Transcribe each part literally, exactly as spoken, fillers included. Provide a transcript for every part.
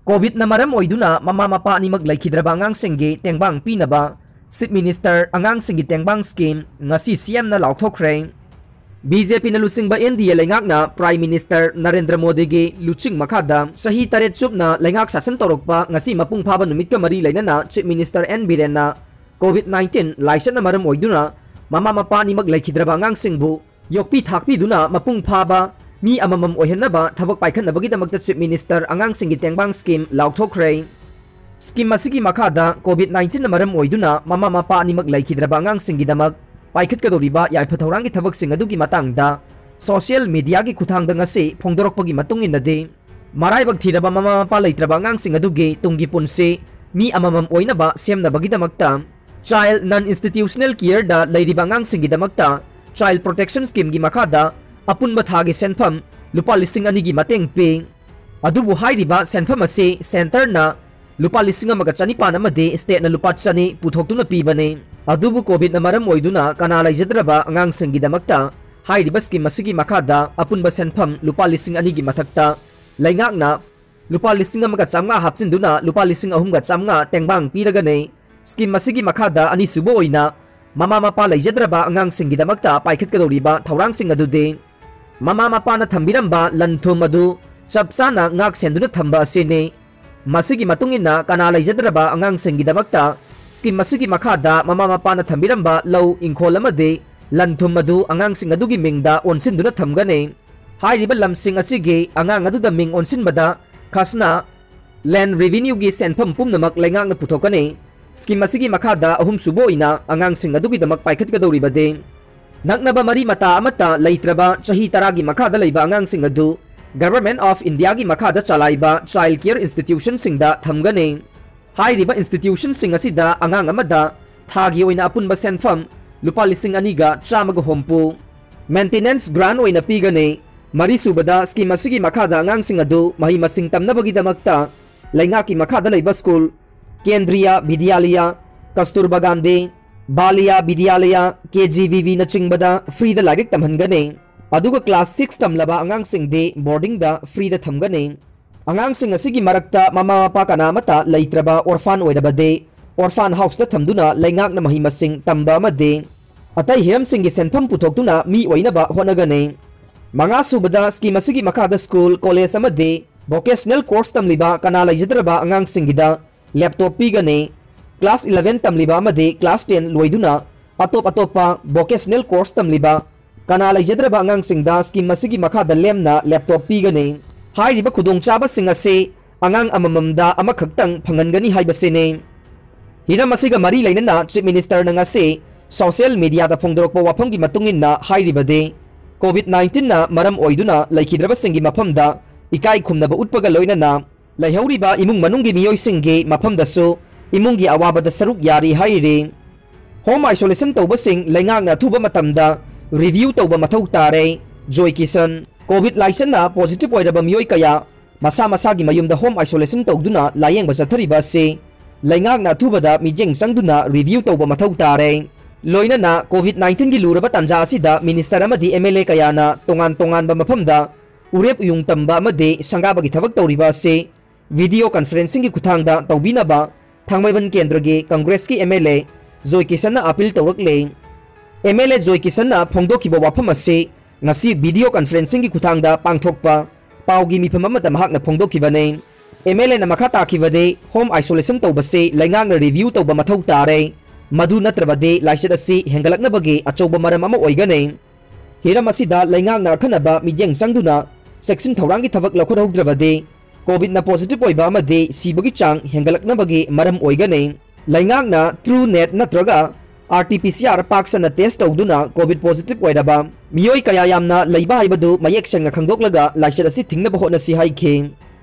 ꯀꯣꯚꯤꯗꯅ ꯃꯔꯝ ꯑꯣꯏꯗꯨꯅ ꯃꯃꯥ ꯃꯄꯥ ꯑꯅꯤꯃꯛ ꯂꯩꯈꯤꯗ꯭ꯔꯕ ꯑꯉꯥꯡꯁꯤꯡꯒꯤ ꯇꯦꯡꯕꯥꯡ ꯄꯤꯅꯕ Chief Minister ꯑꯉꯥꯡꯁꯤꯡꯒꯤ ꯇꯦꯡꯕꯥꯡ scheme ꯉꯁꯤ C M ꯅ ꯂꯥꯎꯊꯣꯛꯈ꯭ꯔꯦ꯫ B J P ꯅ ꯂꯨꯆꯤꯡꯕ N D A ꯂꯩꯉꯥꯛꯅ Prime Minister ꯅꯔꯦꯟꯗ꯭ꯔ ꯃꯣꯗꯤꯒꯤ ꯂꯨꯆꯤꯡ ꯃꯈꯥꯗ ꯆꯍꯤ ꯇꯔꯦꯠ ꯆꯨꯞꯅ ꯂꯩꯉꯥꯛ ꯁꯥꯁꯟ ꯇꯧꯔꯛꯄ ꯉꯁꯤ ꯃꯄꯨꯡ ꯐꯥꯕ ꯅꯨꯃꯤꯠꯀ ꯃꯔꯤ ꯂꯩꯅꯅ Chief Minister N Birenꯅ ꯀꯣꯚꯤꯗ ꯅꯥꯏꯟꯇꯤꯟ ꯂꯥꯏꯆꯠꯅ ꯃꯔꯝ ꯑꯣꯏꯗꯨꯅ ꯃꯃꯥ ꯃꯄꯥ ꯑꯅꯤꯃꯛ ꯂꯩꯈꯤꯗ꯭ꯔꯕ ꯑꯉꯥꯡꯁꯤꯡꯕꯨ ꯌꯣꯛꯄꯤ ꯊꯥꯛꯄꯤꯗꯨꯅ ꯃꯄꯨꯡ ꯐꯥꯕ ꯃꯤ ꯑꯃꯃꯝ ꯑꯣꯏꯍꯟꯅꯕ ꯊꯕꯛ ꯄꯥꯏꯈꯠꯅꯕꯒꯤꯗꯃꯛꯇ Chief Minister ꯑꯉꯥꯡꯁꯤꯡꯒꯤ ꯇꯦꯡꯕꯥꯡ scheme ꯂꯥꯎꯊꯣꯛꯈ꯭ꯔꯦ꯫ Scheme ꯑꯁꯤꯒꯤ ꯃꯈꯥꯗ ꯀꯣꯚꯤꯗ ꯅꯥꯏꯟꯇꯤꯟꯅ ꯃꯔꯝ ꯑꯣꯏꯗꯨꯅ ꯃꯃꯥ ꯃꯄꯥ ꯑꯅꯤꯃꯛ ꯂꯩꯈꯤꯗ꯭ꯔꯕ ꯑꯉꯥꯡꯁꯤꯡꯒꯤꯗꯃꯛ ꯄꯥꯏꯈꯠꯀꯗꯧꯔꯤꯕ ꯌꯥꯏꯐ ꯊꯧꯔꯥꯡꯒꯤ ꯊꯕꯛꯁꯤꯡ ꯑꯗꯨꯒꯤ ꯃꯇꯥꯡꯗ social mediaꯒꯤ ꯈꯨꯠꯊꯥꯡꯗ ꯉꯁꯤ ꯐꯣꯡꯗꯣꯔꯛꯄꯒꯤ ꯃꯇꯨꯡ ꯏꯟꯅꯗꯤ, ꯃꯔꯥꯏꯕꯛ ꯊꯤꯔꯕ ꯃꯃꯥ ꯃꯄꯥ ꯂꯩꯇ꯭ꯔꯕ ꯑꯉꯥꯡꯁꯤꯡ ꯑꯗꯨꯒꯤ ꯇꯨꯡꯒꯤ ꯄꯨꯟꯁꯤ ꯃꯤ ꯑꯃꯃꯝ ꯑꯣꯏꯅꯕ ꯁꯦꯝꯅꯕꯒꯤꯗꯃꯛꯇ Child Non Institutional Careꯗ ꯂꯩꯔꯤꯕ ꯑꯉꯥꯡꯁꯤꯡꯒꯤꯗꯃꯛꯇ Child Protection Schemeꯒꯤ ꯃꯈꯥꯗ ꯑꯄꯨꯟꯕ ꯊꯥꯒꯤ ꯁꯦꯟꯐꯝ ꯂꯨꯄꯥ ꯂꯤꯁꯤꯡ ꯑꯅꯤꯒꯤ ꯃꯇꯦꯡ ꯄꯤ꯫ ꯑꯗꯨꯕꯨ ꯍꯥꯏꯔꯤꯕ ꯁꯦꯟꯐꯝ ꯑꯁꯤ centreꯅ ꯂꯨꯄꯥ ꯂꯤꯁꯤꯡ ꯑꯃꯒ ꯆꯅꯤꯄꯥꯟ ꯑꯃꯗꯤ stateꯅ ꯂꯨꯄꯥ ꯆꯅꯤ ꯄꯨꯊꯣꯛꯇꯨꯅ ꯄꯤꯕꯅꯤ꯫ ꯑꯗꯨꯕꯨ ꯀꯣꯚꯤꯗꯅ ꯃꯔꯝ ꯑꯣꯏꯗꯨꯅ ꯀꯅꯥ ꯂꯩꯖꯗ꯭ꯔꯕ ꯑꯉꯥꯡꯁꯤꯡꯒꯤꯗꯃꯛꯇ ꯍꯥꯏꯔꯤꯕ scheme ꯑꯁꯤꯒꯤ ꯃꯈꯥꯗ ꯑꯄꯨꯟꯕ ꯁꯦꯟꯐꯝ ꯂꯨꯄꯥ ꯂꯤꯁꯤꯡ ꯑꯅꯤꯒꯤ ꯃꯊꯛꯇ ꯂꯩꯉꯥꯛꯅ ꯂꯨꯄꯥ ꯂꯤꯁꯤꯡ ꯑꯃꯒ ꯆꯥꯝꯃꯉꯥ ꯍꯥꯞꯆꯤꯟꯗꯨꯅ ꯂꯨꯄꯥ ꯂꯤꯁꯤꯡ ꯑꯍꯨꯝꯒ ꯆꯥꯝꯃꯉꯥ ꯇꯦꯡꯕꯥꯡ ꯄꯤꯔꯒꯅꯤ꯫ Scheme ꯑꯁꯤꯒꯤ ꯃꯈꯥꯗ ꯑꯅꯤꯁꯨꯕ ꯑꯣꯏꯅ ꯃꯃꯥ ꯃꯄꯥ ꯂꯩꯖꯗ꯭ꯔꯕ ꯑꯉꯥꯡꯁꯤꯡꯒꯤꯗꯃꯛꯇ ꯄꯥꯏꯈꯠꯀꯗꯧꯔꯤꯕ ꯊꯧꯔꯥꯡꯁꯤꯡ ꯑꯗꯨꯗꯤ ꯃꯃꯥ ꯃꯄꯥꯅ ꯊꯝꯕꯤꯔꯝꯕ ꯂꯟ ꯊꯨꯝ ꯑꯗꯨ ꯆꯞ ꯆꯥꯅ ꯉꯥꯛ ꯁꯦꯟꯗꯨꯅ ꯊꯝꯕ ꯑꯁꯤꯅꯤ꯫ ꯃꯁꯤꯒꯤ ꯃꯇꯨꯡ ꯏꯟꯅ ꯀꯅꯥ ꯂꯩꯖꯗ꯭ꯔꯕ ꯑꯉꯥꯡꯁꯤꯡꯒꯤꯗꯃꯛꯇ scheme ꯑꯁꯤꯒꯤ ꯃꯈꯥꯗ ꯃꯃꯥ ꯃꯄꯥꯅ ꯊꯝꯕꯤꯔꯝꯕ ꯂꯧ ꯏꯪꯈꯣꯜ ꯑꯃꯗꯤ ꯂꯟ ꯊꯨꯝ ꯑꯗꯨ ꯑꯉꯥꯡꯁꯤꯡ ꯑꯗꯨꯒꯤ ꯃꯤꯡꯗ ꯑꯣꯟꯁꯤꯟꯗꯨꯅ ꯊꯝꯒꯅꯤ꯫ ꯍꯥꯏꯔꯤꯕ ꯂꯝꯁꯤꯡ ꯑꯁꯤꯒꯤ ꯑꯉꯥꯡ ꯑꯗꯨꯗ ꯃꯤꯡ ꯑꯣꯟꯁꯤꯟꯕꯗ ꯈꯖꯅꯥ, land revenueꯒꯤ ꯁꯦꯟꯐꯝ ꯄꯨꯝꯅꯃꯛ ꯂꯩꯉꯥꯛꯅ ꯄꯨꯊꯣꯛꯀꯅꯤ꯫ Scheme ꯑꯁꯤꯒꯤ ꯃꯈꯥꯗ ꯑꯍꯨꯝꯁꯨꯕ ꯑꯣꯏꯅ ꯑꯉꯥꯡꯁꯤꯡ ꯑꯗꯨꯒꯤꯗꯃꯛ ꯄꯥꯏꯈꯠꯀꯗꯧꯔꯤꯕꯗꯤ ꯅꯛꯅꯕ ꯃꯔꯤ ꯃꯇꯥ ꯑꯃꯠꯇ ꯂꯩꯇ꯭ꯔꯕ ꯆꯍꯤ ꯇꯔꯥꯒꯤ ꯃꯈꯥꯗ ꯂꯩꯕ ꯑꯉꯥꯡꯁꯤꯡ ꯑꯗꯨ Government of Indiaꯒꯤ ꯃꯈꯥꯗ ꯆꯂꯥꯏꯕ child care institutionꯁꯤꯡꯗ ꯊꯝꯒꯅꯤ꯫ ꯍꯥꯏꯔꯤꯕ institutionꯁꯤꯡ ꯑꯁꯤꯗ ꯑꯉꯥꯡ ꯑꯃꯗ ꯊꯥꯒꯤ ꯑꯣꯏꯅ ꯑꯄꯨꯟꯕ ꯁꯦꯟꯐꯝ ꯂꯨꯄꯥ ꯂꯤꯁꯤꯡ ꯑꯅꯤꯒ ꯆꯥꯝꯃꯒ ꯍꯨꯝꯐꯨ maintenance grant ꯑꯣꯏꯅ ꯄꯤꯒꯅꯤ꯫ ꯃꯔꯤꯁꯨꯕꯗ, scheme ꯑꯁꯤꯒꯤ ꯃꯈꯥꯗ ꯑꯉꯥꯡꯁꯤꯡ ꯑꯗꯨ ꯃꯍꯩ ꯃꯁꯤꯡ ꯇꯝꯅꯕꯒꯤꯗꯃꯛꯇ ꯂꯩꯉꯥꯛꯀꯤ ꯃꯈꯥꯗ ꯂꯩꯕ school, Kendriya Vidyalaya, Kasturba Gandhi, Balya Vidyalaya, K G V Vꯅꯆꯤꯡꯕꯗ freeꯗ ꯂꯥꯏꯔꯤꯛ ꯇꯝꯍꯟꯒꯅꯤ꯫ ꯑꯗꯨꯒ class six ꯇꯝꯂꯕ ꯑꯉꯥꯡꯁꯤꯡꯗꯤ boardingꯗ freeꯗ ꯊꯝꯒꯅꯤ꯫ ꯑꯉꯥꯡꯁꯤꯡ ꯑꯁꯤꯒꯤ ꯃꯔꯛꯇ ꯃꯃꯥ ꯃꯄꯥ ꯀꯅꯥ ꯑꯃꯠꯇ ꯂꯩꯇ꯭ꯔꯕ orphan ꯑꯣꯏꯔꯕꯗꯤ orphan houseꯇ ꯊꯝꯗꯨꯅ ꯂꯩꯉꯥꯛꯅ ꯃꯍꯩ ꯃꯁꯤꯡ ꯇꯝꯕ ꯑꯃꯗꯤ ꯑꯇꯩ ꯍꯤꯔꯝꯁꯤꯡꯒꯤ ꯁꯦꯟꯐꯝ ꯄꯨꯊꯣꯛꯇꯨꯅ ꯃꯤ ꯑꯣꯏꯅꯕ ꯍꯣꯠꯅꯒꯅꯤ꯫ ꯃꯉꯥ ꯁꯨꯕꯗ, scheme ꯑꯁꯤꯒꯤ ꯃꯈꯥꯗ school, college ꯑꯃꯗꯤ vocational course ꯇꯝꯂꯤꯕ ꯀꯅꯥ ꯂꯩꯖꯗ꯭ꯔꯕ ꯑꯉꯥꯡꯁꯤꯡꯒꯤꯗ laptop ꯄꯤꯒꯅꯤ꯫ Class eleven ꯇꯝꯂꯤꯕ ꯑꯃꯗꯤ class ten ꯂꯣꯏꯗꯨꯅ ꯑꯇꯣꯞ ꯑꯇꯣꯞꯄ vocational course ꯇꯝꯂꯤꯕ ꯀꯅꯥ ꯂꯩꯖꯗ꯭ꯔꯕ ꯑꯉꯥꯡꯁꯤꯡꯗ scheme ꯑꯁꯤꯒꯤ ꯃꯈꯥꯗ ꯂꯦꯝꯅ laptop ꯄꯤꯒꯅꯤ꯫ ꯍꯥꯏꯔꯤꯕ ꯈꯨꯗꯣꯡꯆꯥꯕꯁꯤꯡ ꯑꯁꯤ ꯑꯉꯥꯡ ꯑꯃꯃꯝꯗ ꯑꯃꯈꯛꯇꯪ ꯐꯪꯍꯟꯒꯅꯤ ꯍꯥꯏꯕꯁꯤꯅꯤ꯫ ꯍꯤꯔꯝ ꯑꯁꯤꯒ ꯃꯔꯤ ꯂꯩꯅꯅ Chief Ministerꯅ ꯉꯁꯤ social mediaꯗ ꯐꯣꯡꯗꯣꯔꯛꯄ ꯋꯥꯐꯝꯒꯤ ꯃꯇꯨꯡ ꯏꯟꯅ ꯍꯥꯏꯔꯤꯕꯗꯤ, COVID nineteenꯅ ꯃꯔꯝ ꯑꯣꯏꯗꯨꯅ ꯂꯩꯈꯤꯗ꯭ꯔꯕꯁꯤꯡꯒꯤ ꯃꯐꯝꯗ ꯏꯀꯥꯏ ꯈꯨꯝꯅꯕ ꯎꯠꯄꯒ ꯂꯣꯏꯅꯅ ꯂꯩꯍꯧꯔꯤꯕ ꯏꯃꯨꯡ ꯃꯅꯨꯡꯒꯤ ꯃꯤꯑꯣꯏꯁꯤꯡꯒꯤ ꯃꯐꯝꯗꯁꯨ ꯏꯃꯨꯡꯒꯤ ꯑꯋꯥꯕꯗ ꯁꯔꯨꯛ ꯌꯥꯔꯤ ꯍꯥꯏꯔꯤ꯫ Home isolation ꯇꯧꯕꯁꯤꯡ ꯂꯩꯉꯥꯛꯅ ꯑꯊꯨꯕ ꯃꯇꯝꯗ review ꯇꯧꯕ ꯃꯊꯧ ꯇꯥꯔꯦ꯫ ꯖꯣꯏ ꯀꯤꯁꯟ꯫ COVID ꯂꯥꯏꯆꯠꯅ positive ꯑꯣꯏꯔꯕ ꯃꯤꯑꯣꯏ ꯀꯌꯥ ꯃꯁꯥ ꯃꯁꯥꯒꯤ ꯃꯌꯨꯝꯗ home isolation ꯇꯧꯗꯨꯅ ꯂꯥꯌꯦꯡꯕ ꯆꯠꯊꯔꯤꯕ ꯑꯁꯤ ꯂꯩꯉꯥꯛꯅ ꯑꯊꯨꯕꯗ ꯃꯤꯠꯌꯦꯡ ꯆꯪꯗꯨꯅ review ꯇꯧꯕ ꯃꯊꯧ ꯇꯥꯔꯦ꯫ ꯂꯣꯏꯅꯅ COVID nineteenꯒꯤ ꯂꯨꯔꯕ ꯇꯥꯟꯖꯥ ꯑꯁꯤꯗ minister ꯑꯃꯗꯤ MLA ꯀꯌꯥꯅ ꯇꯣꯉꯥꯟ ꯇꯣꯉꯥꯟꯕ ꯃꯐꯝꯗ ꯎꯔꯦꯞ ꯎꯌꯨꯡ ꯇꯝꯕ ꯑꯃꯗꯤ ꯁꯪꯒꯥꯕꯒꯤ ꯊꯕꯛ ꯇꯧꯔꯤꯕ ꯑꯁꯤ video conferencingꯒꯤ ꯈꯨꯠꯊꯥꯡꯗ ꯇꯧꯕꯤꯅꯕ ꯊꯥꯡꯃꯩꯕꯟ ꯀꯦꯟꯗ꯭ꯔꯒꯤ Congressꯀꯤ MLA ꯖꯣꯏ ꯀꯤꯁꯟꯅ appeal ꯇꯧꯔꯛꯂꯦ꯫ MLA ꯖꯣꯏ ꯀꯤꯁꯟꯅ ꯐꯣꯡꯗꯣꯛꯈꯤꯕ ꯋꯥꯐꯝ ꯑꯁꯤ ꯉꯁꯤ video conferencingꯒꯤ ꯈꯨꯠꯊꯥꯡꯗ ꯄꯥꯡꯊꯣꯛꯄ ꯄꯥꯎꯒꯤ ꯃꯤꯐꯝ ꯑꯃꯗ ꯃꯍꯥꯛꯅ ꯐꯣꯡꯗꯣꯛꯈꯤꯕꯅꯤ꯫ MLAꯅ ꯃꯈꯥ ꯇꯥꯈꯤꯕꯗꯤ, home isolation ꯇꯧꯕꯁꯤ ꯂꯩꯉꯥꯛꯅ review ꯇꯧꯕ ꯃꯊꯧ ꯇꯥꯔꯦ꯫ ꯃꯗꯨ ꯅꯠꯇ꯭ꯔꯕꯗꯤ ꯂꯥꯏꯆꯠ ꯑꯁꯤ ꯍꯦꯟꯒꯠꯂꯛꯅꯕꯒꯤ ꯑꯆꯧꯕ ꯃꯔꯝ ꯑꯃ ꯑꯣꯏꯒꯅꯤ꯫ ꯍꯤꯔꯝ ꯑꯁꯤꯗ ꯂꯩꯉꯥꯛꯅ ꯑꯈꯟꯅꯕ ꯃꯤꯠꯌꯦꯡ ꯆꯪꯗꯨꯅ ꯆꯦꯛꯁꯤꯟ ꯊꯧꯔꯥꯡꯒꯤ ꯊꯕꯛ ꯂꯧꯈꯠꯍꯧꯗ꯭ꯔꯕꯗꯤ, COVIDꯅ positive ꯑꯣꯏꯕ ꯑꯃꯗꯤ ꯁꯤꯕꯒꯤ ꯆꯥꯡ ꯍꯦꯟꯒꯠꯂꯛꯅꯕꯒꯤ ꯃꯔꯝ ꯑꯣꯏꯒꯅꯤ꯫ ꯂꯩꯉꯥꯛꯅ TrueNat ꯅꯠꯇ꯭ꯔꯒ RT-PCR ꯄꯥꯛ ꯁꯟꯅ test ꯇꯧꯗꯨꯅ COVID positive ꯑꯣꯏꯔꯕ ꯃꯤꯑꯣꯏ ꯀꯌꯥ ꯌꯥꯝꯅ ꯂꯩꯕ ꯍꯥꯏꯕꯗꯨ ꯃꯌꯦꯛ ꯁꯦꯡꯅ ꯈꯪꯗꯣꯛꯂꯒ ꯂꯥꯏꯆꯠ ꯑꯁꯤ ꯊꯤꯡꯅꯕ ꯍꯣꯠꯅꯁꯤ ꯍꯥꯏꯈꯤ꯫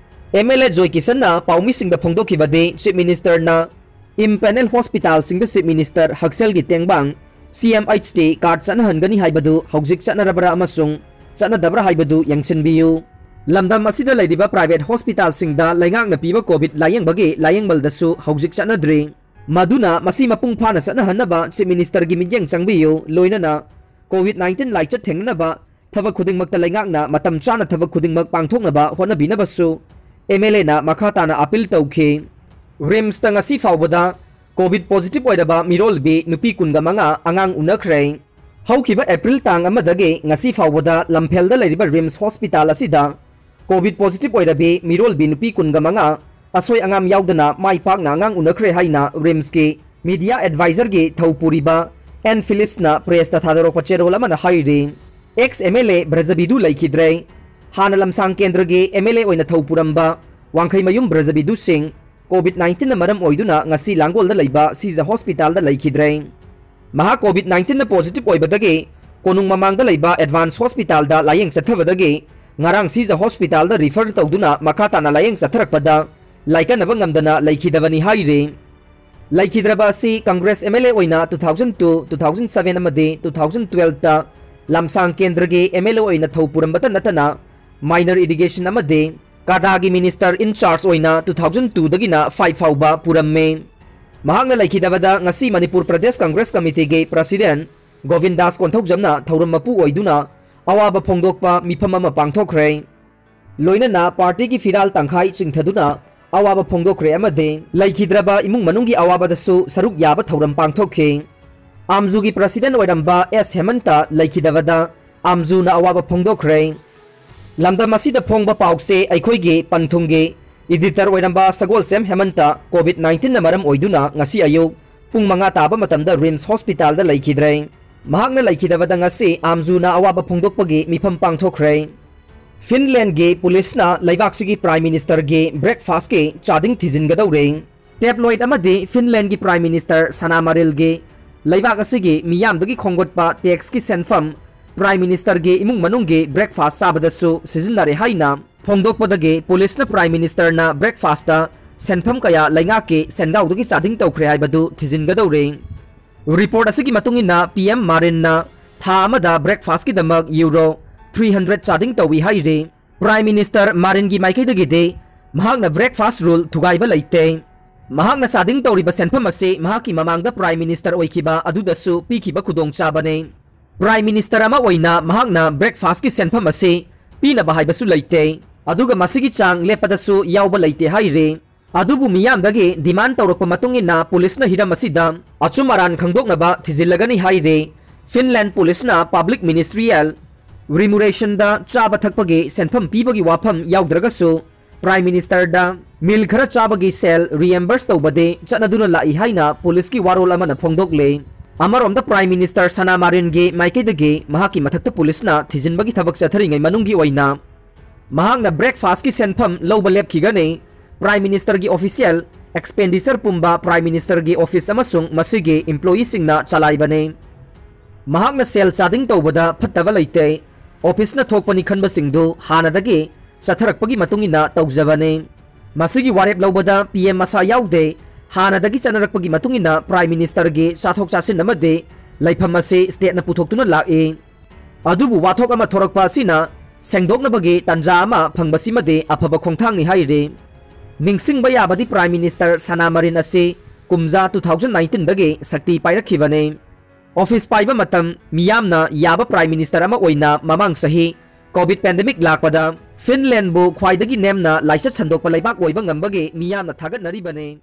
MLA ꯖꯣꯏ ꯀꯤꯁꯟꯅ ꯄꯥꯎꯃꯤꯁꯤꯡꯗ ꯐꯣꯡꯗꯣꯛꯈꯤꯕꯗꯤ, Chief Ministerꯅ impanel hospitalꯁꯤꯡꯗ Chief Minister ꯍꯛꯁꯦꯜꯒꯤ ꯇꯦꯡꯕꯥꯡ, CMHT card ꯆꯠꯅꯍꯟꯒꯅꯤ ꯍꯥꯏꯕꯗꯨ ꯍꯧꯖꯤꯛ ꯆꯠꯅꯔꯕ꯭ꯔꯥ ꯑꯃꯁꯨꯡ ꯆꯠꯅꯗꯕ꯭ꯔꯥ ꯍꯥꯏꯕꯗꯨ ꯌꯦꯡꯁꯤꯟꯕꯤꯌꯨ꯫ ꯂꯝꯗꯝ ꯑꯁꯤꯗ ꯂꯩꯔꯤꯕ private hospitalꯁꯤꯡꯗ ꯂꯩꯉꯥꯛꯅ ꯄꯤꯕ COVID ꯂꯥꯌꯦꯡꯕꯒꯤ ꯂꯥꯌꯦꯡꯕꯜꯗꯁꯨ ꯍꯧꯖꯤꯛ ꯆꯠꯅꯗ꯭ꯔꯤ꯫ ꯃꯗꯨꯅ ꯃꯁꯤ ꯃꯄꯨꯡ ꯐꯥꯅ ꯆꯠꯅꯍꯟꯅꯕ Chief Ministerꯒꯤ ꯃꯤꯠꯌꯦꯡ ꯆꯪꯕꯤꯌꯨ꯫ ꯂꯣꯏꯅꯅ COVID nineteen ꯂꯥꯏꯆꯠ ꯊꯦꯡꯅꯅꯕ ꯊꯕꯛ ꯈꯨꯗꯤꯡꯃꯛꯇ ꯂꯩꯉꯥꯛꯅ ꯃꯇꯝ ꯆꯥꯅ ꯊꯕꯛ ꯈꯨꯗꯤꯡꯃꯛ ꯄꯥꯡꯊꯣꯛꯅꯕ ꯍꯣꯠꯅꯕꯤꯅꯕꯁꯨ ꯑꯦꯝ ꯑꯦꯜ ꯑꯦꯅ ꯃꯈꯥ ꯇꯥꯅ ꯑꯥꯄꯤꯜ ꯇꯧꯈꯤ꯫ ꯔꯤꯝꯁꯇ ꯉꯁꯤ ꯐꯥꯎꯕꯗ ꯀꯣꯚꯤꯗ ꯄꯣꯖꯤꯇꯤꯚ ꯑꯣꯏꯔꯕ ꯃꯤꯔꯣꯜꯕꯤ ꯅꯨꯄꯤ ꯀꯨꯟꯒ ꯃꯉꯥ ꯑꯉꯥꯡ ꯎꯅꯈ꯭ꯔꯦ꯫ ꯍꯧꯈꯤꯕ ꯑꯦꯄ꯭ꯔꯤꯜ ꯇꯥꯡ ꯑꯃꯗꯒꯤ ꯉꯁꯤ ꯐꯥꯎꯕꯗ ꯂꯝꯐꯦꯜꯗ ꯂꯩꯔꯤꯕ ꯔꯤꯝꯁ ꯍꯣꯁꯄꯤꯇꯥꯜ ꯑꯁꯤꯗ ꯀꯣꯚꯤꯗ ꯄꯣꯖꯤꯇꯤꯚ ꯑꯣꯏꯔꯕꯤ ꯃꯤꯔꯣꯜꯕꯤ ꯅꯨꯄꯤ ꯀꯨꯟꯒ ꯃꯉꯥ ꯑꯁꯣꯏ ꯑꯉꯥꯝ ꯌꯥꯎꯗꯅ ꯃꯥꯏ ꯄꯥꯛꯅ ꯑꯉꯥꯡ ꯎꯅꯈ꯭ꯔꯦ ꯍꯥꯏꯅ ꯔꯤꯝꯁꯀꯤ ꯃꯤꯗꯤꯌꯥ ꯑꯦꯗꯚꯥꯏꯖꯔꯒꯤ ꯊꯧ ꯄꯨꯔꯤꯕ ꯑꯦꯟ ꯐꯤꯂꯤꯞꯁꯅ ꯄ꯭ꯔꯦꯁꯇ ꯊꯥꯗꯣꯔꯛꯄ ꯆꯦꯔꯣꯜ ꯑꯃꯅ ꯍꯥꯏꯔꯤ꯫ X M L A Brajabidhu ꯂꯩꯈꯤꯗ꯭ꯔꯦ꯫ ꯍꯥꯟꯅ ꯂꯝꯁꯥꯡ ꯀꯦꯟꯗ꯭ꯔꯒꯤ ꯑꯦꯝ ꯑꯦꯜ ꯑꯦ ꯑꯣꯏꯅ ꯊꯧ ꯄꯨꯔꯝꯕ ꯋꯥꯡꯈꯩꯃꯌꯨꯝ ꯕ꯭ꯔꯖꯕꯤꯗꯨ ꯁꯤꯡ ꯀꯣꯚꯤꯗ ꯅꯥꯏꯟꯇꯤꯟꯅ ꯃꯔꯝ ꯑꯣꯏꯗꯨꯅ ꯉꯁꯤ ꯂꯥꯡꯒꯣꯜꯗ ꯂꯩꯕ ꯁꯤꯖ ꯍꯣꯁꯄꯤꯇꯥꯜꯗ ꯂꯩꯈꯤꯗ꯭ꯔꯦ꯫ ꯃꯍꯥꯛ ꯀꯣꯚꯤꯗ ꯅꯥꯏꯟꯇꯤꯟꯅ ꯄꯣꯖꯤꯇꯤꯚ ꯑꯣꯏꯕꯗꯒꯤ ꯀꯣꯅꯨꯡ ꯃꯃꯥꯡꯗ ꯂꯩꯕ ꯑꯦꯗꯚꯥꯟꯁ ꯍꯣꯁꯄꯤꯇꯥꯜꯗ ꯂꯥꯌꯦꯡ ꯆꯠꯊꯕꯗꯒꯤ ꯉꯔꯥꯡ ꯁꯤꯖ ꯍꯣꯁꯄꯤꯇꯥꯜꯗ ꯔꯤꯐꯔ ꯇꯧꯗꯨꯅ ꯃꯈꯥ ꯇꯥꯅ ꯂꯥꯌꯦꯡ ꯆꯠꯊꯔꯛꯄꯗ ꯂꯥꯏꯀꯠꯅꯕ ꯉꯝꯗꯅ ꯂꯩꯈꯤꯗꯕꯅꯤ ꯍꯥꯏꯔꯤ꯫ ꯂꯩꯈꯤꯗ꯭ꯔꯕ ꯑꯁꯤ ꯀꯪꯒ꯭ꯔꯦꯁ ꯑꯦꯝ ꯑꯦꯜ ꯑꯦ ꯑꯣꯏꯅ two thousand two, two thousand seven ꯑꯃꯗꯤ ꯇꯨ ꯊꯥꯎꯖꯟ ꯇꯨꯋꯦꯜꯐꯇ ꯂꯝꯁꯥꯡ ꯀꯦꯟꯗ꯭ꯔꯒꯤ ꯑꯦꯝ ꯑꯦꯜ ꯑꯦ ꯑꯣꯏꯅ ꯊꯧ ꯄꯨꯔꯝꯕꯇ ꯅꯠꯇꯅ ꯃꯥꯏꯅꯔ ꯏꯔꯤꯒꯦꯁꯟ ꯑꯃꯗꯤ ꯀꯥꯗꯥꯒꯤ ꯃꯤꯅꯤꯁꯇꯔ ꯏꯟ ꯆꯥꯔꯖ ꯑꯣꯏꯅ ꯇꯨ ꯊꯥꯎꯖꯟ ꯇꯨꯗꯒꯤꯅ ꯐꯥꯏꯚ ꯐꯥꯎꯕ ꯄꯨꯔꯝꯃꯤ꯫ ꯃꯍꯥꯛꯅ ꯂꯩꯈꯤꯗꯕꯗ ꯉꯁꯤ ꯃꯅꯤꯄꯨꯔ ꯄ꯭ꯔꯗꯦꯁ ꯀꯪꯒ꯭ꯔꯦꯁ ꯀꯃꯤꯇꯤꯒꯤ ꯄ꯭ꯔꯁꯤꯗꯦꯟ ꯒꯣꯕꯤꯟꯗꯥꯁ ꯀꯣꯟꯊꯧꯖꯝꯅ ꯊꯧꯔꯝ ꯃꯄꯨ ꯑꯣꯏꯗꯨꯅ ꯑꯋꯥꯕ ꯐꯣꯡꯗꯣꯛꯄ ꯃꯤꯐꯝ ꯑꯃ ꯄꯥꯡꯊꯣꯛꯈ꯭ꯔꯦ꯫ ꯂꯣꯏꯅꯅ ꯄꯥꯔꯇꯤꯒꯤ ꯐꯤꯔꯥꯜ ꯇꯪꯈꯥꯏ ꯆꯤꯡꯊꯗꯨꯅ ꯑꯋꯥꯕ ꯐꯣꯡꯗꯣꯛꯈ꯭ꯔꯦ ꯑꯃꯗꯤ ꯂꯩꯈꯤꯗ꯭ꯔꯕ ꯏꯃꯨꯡ ꯃꯅꯨꯡꯒꯤ ꯑꯋꯥꯕꯗꯁꯨ ꯁꯔꯨꯛ ꯌꯥꯕ ꯊꯧꯔꯝ ꯄꯥꯡꯊꯣꯛꯈꯤ꯫ ꯑꯥꯝꯖꯨꯒꯤ ꯄ꯭ꯔꯁꯤꯗꯦꯟ ꯑꯣꯏꯔꯝꯕ ꯑꯦꯁ ꯍꯦꯃꯟꯇ ꯂꯩꯈꯤꯗꯕꯗ ꯑꯥꯝꯖꯨꯅ ꯑꯋꯥꯕ ꯐꯣꯡꯗꯣꯛꯈ꯭ꯔꯦ꯫ ꯂꯝꯗꯝ ꯑꯁꯤꯗ ꯐꯣꯡꯕ ꯄꯥꯎꯁꯦ ꯑꯩꯈꯣꯏꯒꯤ ꯄꯟꯊꯨꯡꯒꯤ ꯏꯗꯤꯇꯔ ꯑꯣꯏꯔꯝꯕ ꯁꯒꯣꯜꯁꯦꯝ ꯍꯦꯃꯟꯇ ꯀꯣꯚꯤꯗ ꯅꯥꯏꯟꯇꯤꯟꯅ ꯃꯔꯝ ꯑꯣꯏꯗꯨꯅ ꯉꯁꯤ ꯑꯌꯨꯛ ꯄꯨꯡ ꯃꯉꯥ ꯇꯥꯕ ꯃꯇꯝꯗ ꯔꯤꯝꯁ ꯍꯣꯁꯄꯤꯇꯥꯜꯗ ꯂꯩꯈꯤꯗ꯭ꯔꯦ꯫ ꯃꯍꯥꯛꯅ ꯂꯩꯈꯤꯗꯕꯗ ꯉꯁꯤ ꯑꯥꯝꯖꯨꯅ ꯑꯋꯥꯕ ꯐꯣꯡꯗꯣꯛꯄꯒꯤ ꯃꯤꯐꯝ ꯄꯥꯡꯊꯣꯛꯈ꯭ꯔꯦ꯫ ꯐꯤꯟꯂꯦꯟꯒꯤ ꯄꯨꯂꯤꯁꯅ ꯂꯩꯕꯥꯛꯁꯤꯒꯤ ꯄ꯭ꯔꯥꯏꯝ ꯃꯤꯅꯤꯁꯇꯔꯒꯤ ꯕ꯭ꯔꯦꯛꯐꯥꯁꯀꯤ ꯆꯥꯗꯤꯡ ꯊꯤꯖꯤꯟꯒꯗꯧꯔꯦ꯫ ꯇꯦꯕ꯭ꯂꯣꯏꯗ ꯑꯃꯗꯤ ꯐꯤꯟꯂꯦꯟꯒꯤ ꯄ꯭ꯔꯥꯏꯝ ꯃꯤꯅꯤꯁꯇꯔ ꯁꯅꯥ ꯃꯔꯤꯜꯒꯤ ꯂꯩꯕꯥꯛ ꯑꯁꯤꯒꯤ ꯃꯤꯌꯥꯝꯗꯒꯤ ꯈꯣꯝꯒꯠꯄ ꯇꯦꯛꯁꯀꯤ ꯁꯦꯟꯐꯝ ꯄ꯭ꯔꯥꯏꯝ ꯃꯤꯅꯤꯁꯇꯔꯒꯤ ꯏꯃꯨꯡ ꯃꯅꯨꯡꯒꯤ ꯕ꯭ꯔꯦꯛꯐꯥꯁ ꯆꯥꯕꯗꯁꯨ ꯁꯤꯖꯤꯟꯅꯔꯦ ꯍꯥꯏꯅ ꯐꯣꯡꯗꯣꯛꯄꯗꯒꯤ ꯄꯨꯂꯤꯁꯅ ꯄ꯭ꯔꯥꯏꯝ ꯃꯤꯅꯤꯁꯇꯔꯅ ꯕ꯭ꯔꯦꯛꯐꯥꯁꯇ ꯁꯦꯟꯐꯝ ꯀꯌꯥ ꯂꯩꯉꯥꯛꯀꯤ ꯁꯦꯟꯒꯥꯎꯗꯒꯤ ꯆꯥꯗꯤꯡ ꯇꯧꯈ꯭ꯔꯦ ꯍꯥꯏꯕꯗꯨ ꯊꯤꯖꯤꯟꯒꯗꯧꯔꯦ꯫ ꯔꯤꯄꯣꯔꯠ ꯑꯁꯤꯒꯤ ꯃꯇꯨꯡ ꯏꯟꯅ ꯄꯤ ꯑꯦꯝ ꯃꯥꯔꯤꯟꯅ ꯊꯥ ꯑꯃꯗ ꯕ꯭ꯔꯦꯛꯐꯥꯁꯀꯤꯗꯃꯛ ꯌꯨꯔꯣ ꯊ꯭ꯔꯤ ꯍꯟꯗ꯭ꯔꯦꯠ ꯆꯥꯗꯤꯡ ꯇꯧꯏ ꯍꯥꯏꯔꯤ꯫ ꯄ꯭ꯔꯥꯏꯝ ꯃꯤꯅꯤꯁꯇꯔ ꯃꯥꯔꯤꯟꯒꯤ ꯃꯥꯏꯀꯩꯗꯒꯤꯗꯤ ꯃꯍꯥꯛꯅ ꯕ꯭ꯔꯦꯛꯐꯥꯁ ꯔꯨꯜ ꯊꯨꯒꯥꯏꯕ ꯂꯩꯇꯦ꯫ ꯃꯍꯥꯛꯅ ꯆꯥꯗꯤꯡ ꯇꯧꯔꯤꯕ ꯁꯦꯟꯐꯝ ꯑꯁꯤ ꯃꯍꯥꯛꯀꯤ ꯃꯃꯥꯡꯗ ꯄ꯭ꯔꯥꯏꯝ ꯃꯤꯅꯤꯁꯇꯔ ꯑꯣꯏꯈꯤꯕ ꯑꯗꯨꯗꯁꯨ ꯄꯤꯈꯤꯕ ꯈꯨꯗꯣꯡꯆꯥꯕꯅꯤ꯫ ꯄ꯭ꯔꯥꯏꯝ ꯃꯤꯅꯤꯁꯇꯔ ꯑꯃ ꯑꯣꯏꯅ ꯃꯍꯥꯛꯅ ꯕ꯭ꯔꯦꯛꯐꯥꯁꯀꯤ ꯁꯦꯟꯐꯝ ꯑꯁꯤ ꯄꯤꯅꯕ ꯍꯥꯏꯕꯁꯨ ꯂꯩꯇꯦ꯫ ꯑꯗꯨꯒ ꯃꯁꯤꯒꯤ ꯆꯥꯡ ꯂꯦꯞꯄꯗꯁꯨ ꯌꯥꯎꯕ ꯂꯩꯇꯦ ꯍꯥꯏꯔꯤ꯫ ꯑꯗꯨꯕꯨ ꯃꯤꯌꯥꯝꯗꯒꯤ demand ꯇꯧꯔꯛꯄ ꯃꯇꯨꯡ ꯏꯟꯅ ꯄꯨꯂꯤꯁꯅ ꯍꯤꯔꯝ ꯑꯁꯤꯗ ꯑꯆꯨꯝ ꯑꯔꯥꯟ ꯈꯪꯗꯣꯛꯅꯕ ꯊꯤꯖꯤꯜꯂꯒꯅꯤ ꯍꯥꯏꯔꯤ꯫ ꯐꯤꯟꯂꯦꯟ ꯄꯨꯂꯤꯁꯅ public ministerial remunerationꯗ ꯆꯥꯕ ꯊꯛꯄꯒꯤ ꯁꯦꯟꯐꯝ ꯄꯤꯕꯒꯤ ꯋꯥꯐꯝ ꯌꯥꯎꯗ꯭ꯔꯒꯁꯨ Prime Ministerꯗ meal ꯈꯔ ꯆꯥꯕꯒꯤ ꯁꯦꯜ reimburse ꯇꯧꯕꯗꯤ ꯆꯠꯅꯗꯨꯅ ꯂꯥꯛꯏ ꯍꯥꯏꯅ ꯄꯨꯂꯤꯁꯀꯤ ꯋꯥꯔꯣꯜ ꯑꯃꯅ ꯐꯣꯡꯗꯣꯛꯂꯦ꯫ ꯑꯃꯔꯣꯝꯗ Prime Minister ꯁꯅꯥ ꯃꯥꯔꯤꯟꯒꯤ ꯃꯥꯏꯀꯩꯗꯒꯤ ꯃꯍꯥꯛꯀꯤ ꯃꯊꯛꯇ ꯄꯨꯂꯤꯁꯅ ꯊꯤꯖꯤꯟꯕꯒꯤ ꯊꯕꯛ ꯆꯠꯊꯔꯤꯉꯩ ꯃꯅꯨꯡꯒꯤ ꯑꯣꯏꯅ ꯃꯍꯥꯛꯅ breakfastꯀꯤ ꯁꯦꯟꯐꯝ ꯂꯧꯕ ꯂꯦꯞꯈꯤꯒꯅꯤ꯫ Prime Ministerꯒꯤ official expenditure ꯄꯨꯝꯕ Prime Ministerꯒꯤ office ꯑꯃꯁꯨꯡ ꯃꯁꯤꯒꯤ employeeꯁꯤꯡꯅ ꯆꯂꯥꯏꯕꯅꯤ꯫ ꯃꯍꯥꯛꯅ ꯁꯦꯜ ꯆꯥꯗꯤꯡ ꯇꯧꯕꯗ ꯐꯠꯇꯕ ꯂꯩꯇꯦ꯫ Officeꯅ ꯊꯣꯛꯄꯅꯤ ꯈꯟꯕꯁꯤꯡꯗꯨ ꯍꯥꯟꯅꯗꯒꯤ ꯆꯠꯊꯔꯛꯄꯒꯤ ꯃꯇꯨꯡ ꯏꯟꯅ ꯇꯧꯖꯕꯅꯤ꯫ ꯃꯁꯤꯒꯤ ꯋꯥꯔꯦꯞ ꯂꯧꯕꯗ PM ꯃꯁꯥ ꯌꯥꯎꯗꯦ꯫ ꯍꯥꯟꯅꯗꯒꯤ ꯆꯠꯅꯔꯛꯄꯒꯤ ꯃꯇꯨꯡ ꯏꯟꯅ Prime Ministerꯒꯤ ꯆꯥꯊꯣꯛ ꯆꯥꯁꯤꯟ ꯑꯃꯗꯤ ꯂꯩꯐꯝ ꯑꯁꯤ stateꯅ ꯄꯨꯊꯣꯛꯇꯨꯅ ꯂꯥꯛꯏ꯫ ꯑꯗꯨꯕꯨ ꯋꯥꯊꯣꯛ ꯑꯃ ꯊꯣꯔꯛꯄ ꯑꯁꯤꯅ ꯁꯦꯡꯗꯣꯛꯅꯕꯒꯤ ꯇꯥꯟꯖꯥ ꯑꯃ ꯐꯪꯕꯁꯤꯃꯗꯤ ꯑꯐꯕ ꯈꯣꯡꯊꯥꯡꯅꯤ ꯍꯥꯏꯔꯤ꯫ ꯅꯤꯡꯁꯤꯡꯕ ꯌꯥꯕꯗꯤ Prime Minister ꯁꯅꯥ ꯃꯔꯤꯟ ꯑꯁꯤ ꯀꯨꯝꯖꯥ two thousand nineteenꯗꯒꯤ ꯁꯛꯇꯤ ꯄꯥꯏꯔꯛꯈꯤꯕꯅꯤ꯫ Office ꯄꯥꯏꯕ ꯃꯇꯝ ꯃꯤꯌꯥꯝꯅ ꯌꯥꯕ Prime Minister ꯑꯃ ꯑꯣꯏꯅ ꯃꯃꯥꯡ ꯆꯍꯤ Covid pandemic ꯂꯥꯛꯄꯗ ꯐꯤꯟꯂꯦꯟꯕꯨ ꯈ꯭ꯋꯥꯏꯗꯒꯤ ꯅꯦꯝꯅ ꯂꯥꯏꯆꯠ ꯁꯟꯗꯣꯛꯄ ꯂꯩꯕꯥꯛ ꯑꯣꯏꯕ ꯉꯝꯕꯒꯤ ꯃꯤꯌꯥꯝꯅ ꯊꯥꯒꯠꯅꯔꯤꯕꯅꯤ꯫